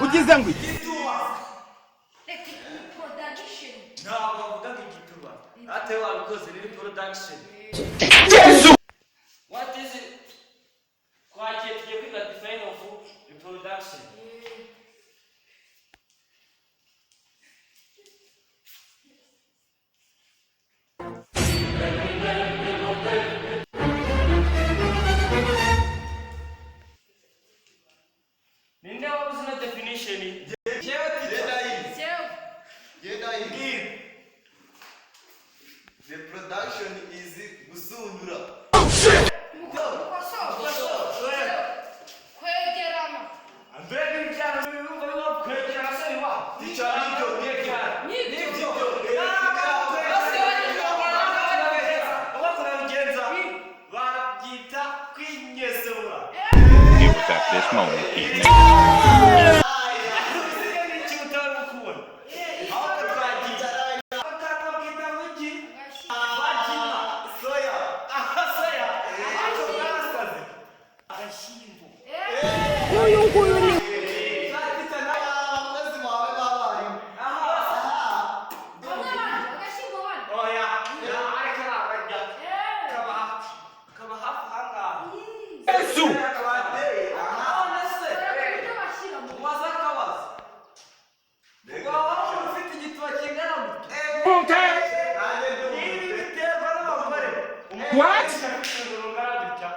Ugize ngo iki? Production. Ntabwo bavuga ngo igituba, ate wabikoze ni reproduction. Yesu! What is it? Twagiye, tugiye kwiga define of reproduction. Ninde wabuze ino definition? Jewe, teacher. Jewe. Genda Mbwira. Reproduction is gusundura. Mukosore. Kwegerana. Mbega ibyana bibumva biba kwegerana se biba? Teacher, nibyo, nibyo. Nibyo. Babyita kwinyesura. It was at this moment he knew. Usigaye n'iki utari kubona? Ahubwo twagiye akana bakita ngo iki? Vagina. Soya. Aha, soya. Ako kasaze agashyimbo. Uyu nguyu ni Teacher, n'abakozi bawe b'abarimu. Aha. Bamwe barya agashyimbo bane. Oya, ariko ntabwo kaba hafi ahangaha. Yesu! Bateye. Aha. None se Ibyo bashyiramo. umaze akabazo, waba ufite igituba kingana gutya? Okay. Nanjye ndumva. Ibi biterwa n'abagore. What? Rungana gutya.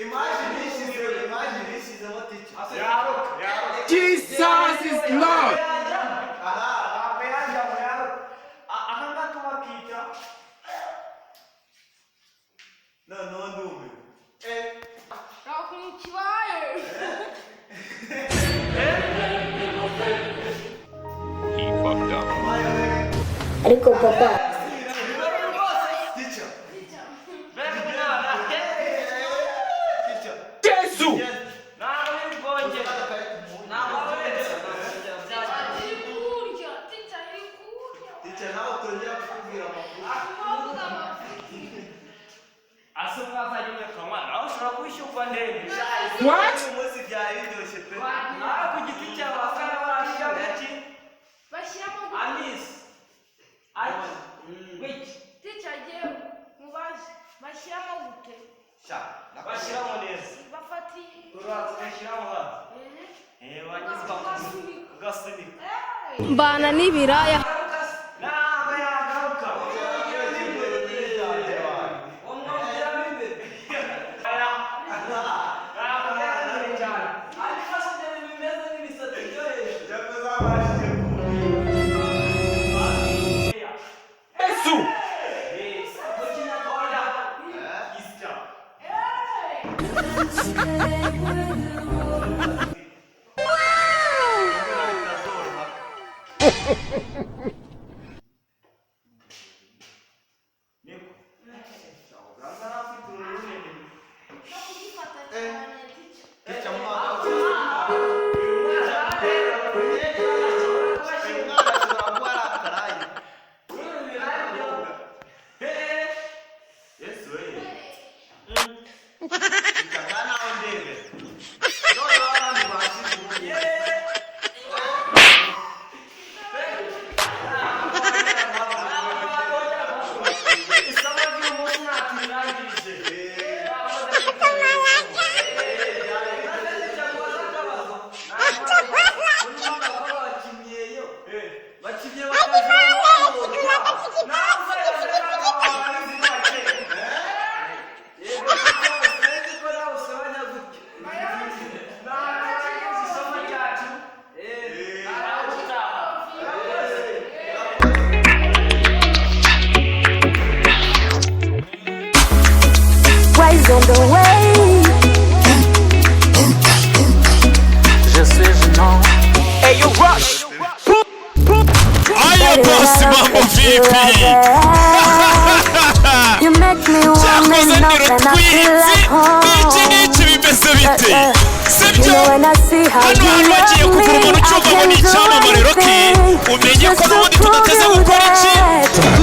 Imagine ishyizemo, imagine ishyizemo, teacher. Yaruka, yaruka. Jesus is Lord. Aha. Ntabwo yajyamo, yaruka. Aka ngaka bakita Noneho ndumiwe. Nta kuntu kibaye. He fucked up. Ariko papa. Teacher. Mbega umwana. Teacher. Yesu! Ntabwo biri bwongere. Ntabwo uretse. Iri kurya. Teacher, iri kurya. Teacher, nawe utongera kutubwira amakuru. Wavuga amafuti. Ase mwazajya mweka nawe ushobora kubishyurwa ndende. What? Uyu munsi byari biryoshye pe. Nawe ku giti cyawe wasanga barashyiraho iki? Bashyiramo. Anisi aki wiki. Teacher, jewe mubaze. Bashyiramo gute? Sha. Bashyiramo neza. Bafatiye. Uraza ugashyiramo hano. Wagize Ugasunika. Ugasunika. Mbana n'ibiraya. Ntabwo yagaruka. Umwongeramo imbere. Aya. Ntabwo yagaruka cyane. Ariko se ibyo bimeze nk'ibisate byo hejuru. Yakuzabashije kumenya. Yesu! Yes. Oya. Isya. Niko. Uraza nawe ufite ururu runini. No kugifata cyane, teacher. Teacher, mu mwaka uyu mwana ashobora kuba ari akaraye. Yesu we. Teacher, ngaha nawe ndebe. Noneho abandi bashize impungenge. Isomo ry'umunsi ntaturangirije. Isomo ryacu nawe utaha. Rise on the way. Aya basi, mambo vipi? You make me warm Cyakoze enough and I feel ntirutwitse like home. N'iki n'iki bimeze bite? Sibyo? You know when I see how Hano you hantu bagiye love kugura me, umuntu I ucyumva ngo can ni do icyamamare. Rocky, anything umenye ko just to n'ubundi prove tudateze you gukora iki? that.